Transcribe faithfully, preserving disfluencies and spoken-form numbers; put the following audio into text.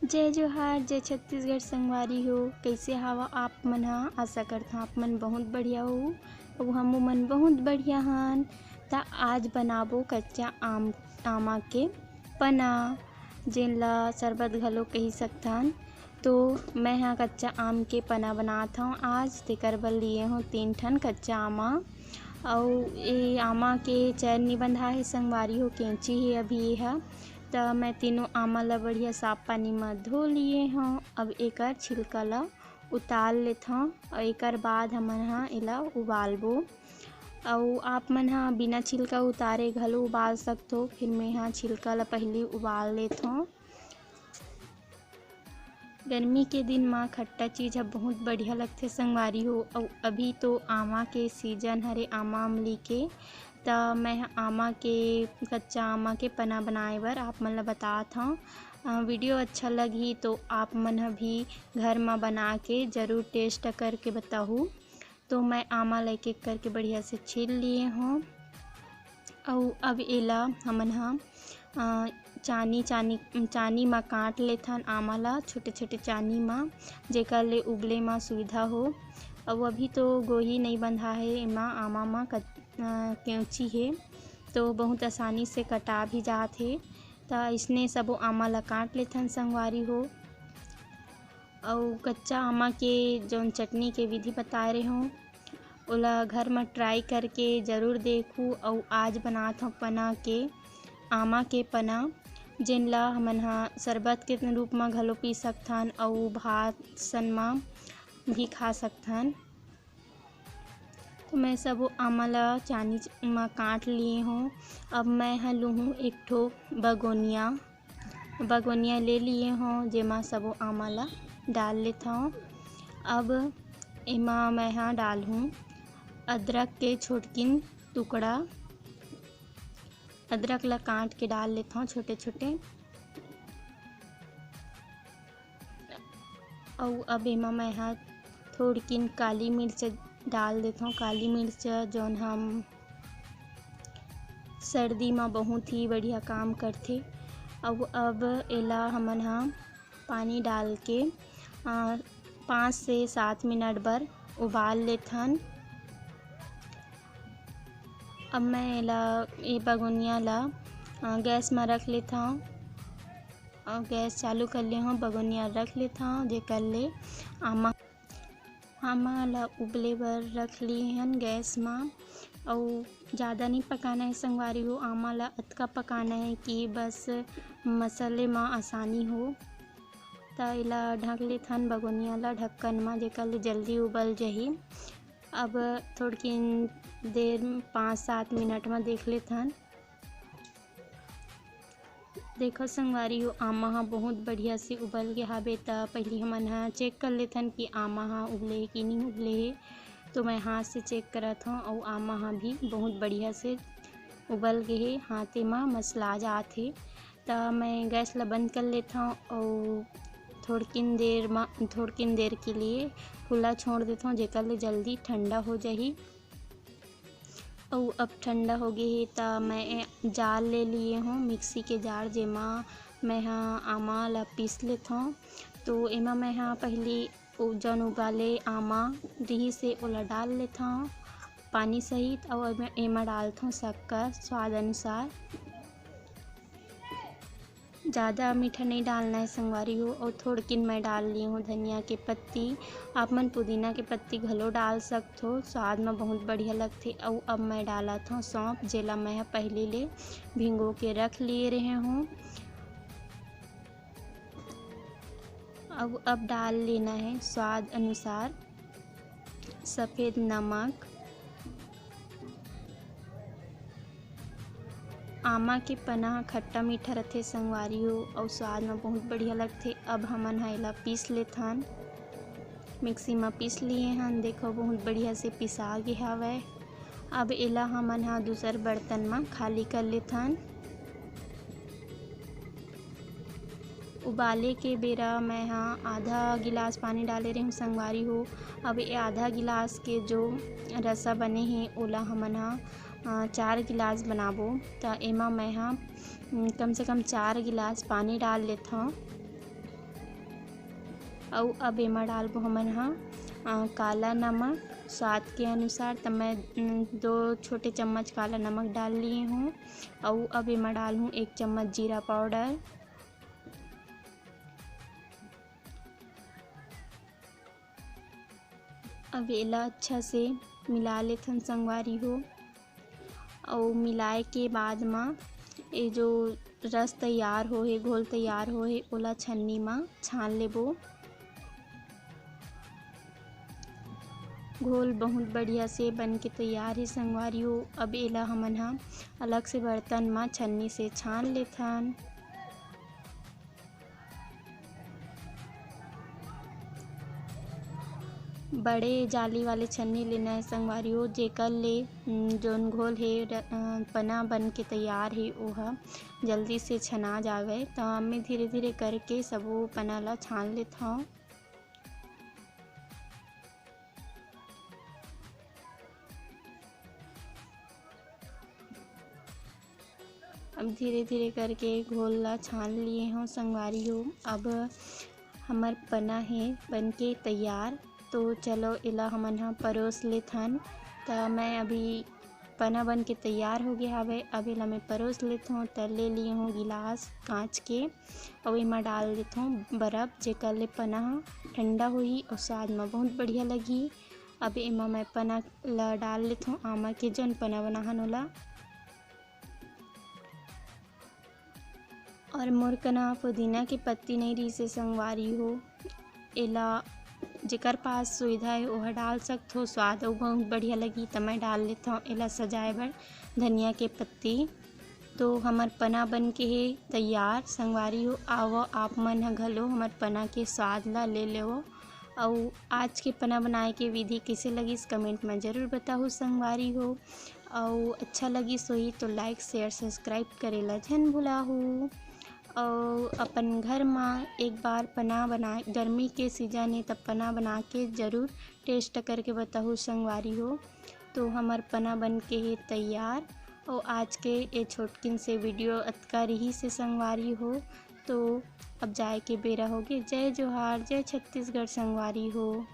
जय जोहार, जय छत्तीसगढ़ संगवारी हो। कइसे हावा आप मन ह? आशा करथंव आप मन बहुत बढ़िया हो, अउ हमू मन बहुत बढ़िया हन। त आज बनाबो कच्चा आम, आमा के पना, जेन ला शरबत घलो कहि सकथन। तो मैं ह कच्चा आम के पना बनात हंव आज, तेकर बर लिए हंव तीन ठन कच्चा आमा। अउ ए आमा के चैर नी बंधा हे संगवारी हो, केंची हे अभी ए ह। त मैं तीनों आमा ला बढ़िया साफ पानी म धो लिए हंव। अब एकर छिलका ला उतार लेथंव अउ एकर बाद हमन ह एला उबालबो। अउ आप मन ह बिना छिलका उतारे घलो उबाल सकथो। फिर मैं ह छिलका ला पहिली उबाल लेथंव। गर्मी के दिन म खट्टा चीज ह बहुत बढ़िया लगथे संगवारी हो। अउ अभी तो आमा के सीजन हरे, आमा अमली के, त मैं ह आमा के, कच्चा आमा के पना बनाए बर आप मन ल बतात हंव। अ, वीडियो अच्छा लगही तो आप मन ह भी घर म बना के जरूर टेस्ट करके बताहू। तो मैं आमा ल एक-एक करके बढ़िया से छील लिए हंव। अउ अब एला हमन ह, अ, चानी, चानी, चानी म काट लेथन आमा ल, छोटे-छोटे चानी म, जेकर ले उबले म सुविधा हो। अउ अभी तो गोही नइ बंधा हे एमा, आमा म कच-, अ, केंची हे, तो बहुत आसानी से कटा भी जात हे। त अइसने सबो आमा ल काट लेथन संगवारी हो। अउ कच्चा आमा के जौन चटनी के विधि बताए रेहेंव, ओला घर म ट्राई करके जरूर देखू। अउ आज बनात हंव पना के, आमा के पना, जेन ला हमन ह शरबत के रूप म घलो पी सकथन अउ भात सन म भी खा सकथन। तो मैं सबो आमा ला चानी च-, म काट लिए हंव। अब मैं ह लूहूं एक ठो बगोनिया, बगोनिया ले लिए हंव, जेमा सबो आमा ला डाल लेथंव। अब एमा मैं ह डालहूं अदरक के छोटकिन टुकड़ा। अदरक ला काट के डाल लेथंव छोटे-छोटे। अउ अब एमा मैं ह थोड़किन काली मिर्च डाल देथंव। काली मिर्च जौन हम सर्दी म बहुत ही बढ़िया काम करथे। अउ अब एला हमन ह पानी डाल के, अ, पाँच से सात मिनट बर उबाल लेथन। अब मैं एला, ए बगोनिया ला, अ, गैस म रख लेथंव। अउ गैस चालू कर ले हंव, बगोनिया रख लेथंव, जेकर ले आमा, आमा ला उबले बर रख लिए हन गैस म। अउ ज़्यादा नइ पकाना हे संगवारी हो, आमा ला अतका पकाना हे कि बस मसले म आसानी हो। त एला ढक लेथन बगोनिया ला ढक्कन म, जेकर ले जल्दी उबल जही। अब थोड़किन देर, पाँच सात मिनट म देख लेथन। देखो संगवारी हो, आमा ह बहुत बढ़िया से उबल गे हाबे। त पहिली हमन ह चेक कर लेथन कि आमा ह उबले हे कि नहीं उबले हे। तो मैं हाथ से चेक करत हंव अउ आमा ह भी बहुत बढ़िया से उबल गे हे, हाथे म मसला जात हे। त मैं गैस ल बंद कर लेथंव अउ थोड़किन देर म, थोड़किन देर के लिए खुला छोड़ देथंव, जेकर ले जल्दी ठंडा हो जाही। अउ अब ठंडा हो गे हे, त मैं जार ले लिए हंव, मिक्सी के जार, जेमा मैं ह आमा ल पीस लेथंव। तो एमा मैं ह पहिली उ जौन उबाले आमा रिहिस हे, ओला डाल लेथंव पानी सहित, अउ एमा, एमा डालथंव शक्कर स्वाद अनुसार। ज़्यादा मीठा नइ डालना हे संगवारी हो। अउ थोड़किन मैं डाल ली हूँ धनिया के पत्ती, आप मन पुदीना के पत्ती घलो डाल सकथो, स्वाद म बहुत बढ़िया लगथे। अउ अब मैं डालत हूँ सौंफ, जेला मैं ह पहिली ले भिंगो के रख लिए रहे हूँ। अब, अब डाल लेना है स्वाद अनुसार सफेद नमक। आमा के पना ह खट्टा मीठा रथे संगवारी हो, अउ स्वाद म बहुत बढ़िया लगथे। अब हमन ह एला पीस लेथन, मिक्सी म पीस लिए हन। देखो, बहुत बढ़िया से पिसा गे हवय। अब एला हमन ह दूसर बर्तन म खाली कर लेथन। उबाले के बेरा मैं ह आधा गिलास पानी डाले रेहेंव संगवारी हो। अब ये आधा गिलास के जो रसा बने हे, ओला हमन ह, अ, चार गिलास बनाबो। त एमा मैं ह, उम, कम से कम चार गिलास पानी डाल लेथंव। अउ अब एमा डालबो हमन ह, अ, काला नमक स्वाद के अनुसार। त मैं, उम, दो छोटे चम्मच काला नमक डाल लिए हूँ। अउ अब एमा डालहूँ एक चम्मच जीरा पाउडर। अब एला अच्छा से मिला लेथन संगवारी हो। अउ मिलाए के बाद म ए जो रस तैयार होहे, घोल तैयार होहे, ओला छन्नी म छान लेबो। घोल बहुत बढ़िया से बन के तैयार हे संगवारी हो। अब एला हमन ह अलग से बर्तन म छन्नी से छान लेथन। बड़े जाली वाले छन्नी लेना है संगवारी हो, जेकर ले, उम, जोन घोल हे र-, अ, पना बन के तैयार हे, ओह जल्दी से छना जावे। त मैं धीरे-धीरे करके सबो पना ला छान लेथव। अब धीरे-धीरे करके घोल ला छान लिए हव संगवारी हो। अब हमर पना हे बन के तैयार। तो चलो, एला हमन ह परोस लेथन। त मैं अभी पना बन के तैयार हो गे हावय। अब एला मैं परोस लेथव। त ले लिए हव गिलास कांच के, अउ एमा डाल देथव बरफ, जेकर ले पना ह ठंडा होही अउ स्वाद म बहुत बढ़िया लगही। अब एमा मैं पना ला डाल लेथव, आमा के जौन पना बनाहन ओला। और मोर कना पुदीना के पत्ती नइ रिहिसे संगवारी हो, एला जेकर पास सुविधा हे, ओह डाल सकथो। स्वाद अउ बहुत बढ़िया लगही, त मैं डाल लेथव एला सजाए बर धनिया के पत्ती। तो हमर पना बन के हे तैयार संगवारी हो। आवव, आप मन ह घलो हमर पना के स्वाद ला ले लेवव। अउ आज के पना बनाए के विधि कइसे लगिस, comment म जरूर बताहू संगवारी हो। अउ अच्छा लगिस होही तो like, share, subscribe करे ला झन भुलाहू। अउ अपन घर म एक बार पना बना, गर्मी के season हे, तब पना बना के जरूर taste करके बताहू संगवारी हो। तो हमर पना बन के हे तैयार। अउ आज के ए छोटकिन से video अतका रिहिसे संगवारी हो। तो अब जाए के बेरा होगे। जय जोहार, जय छत्तीसगढ़ संगवारी हो।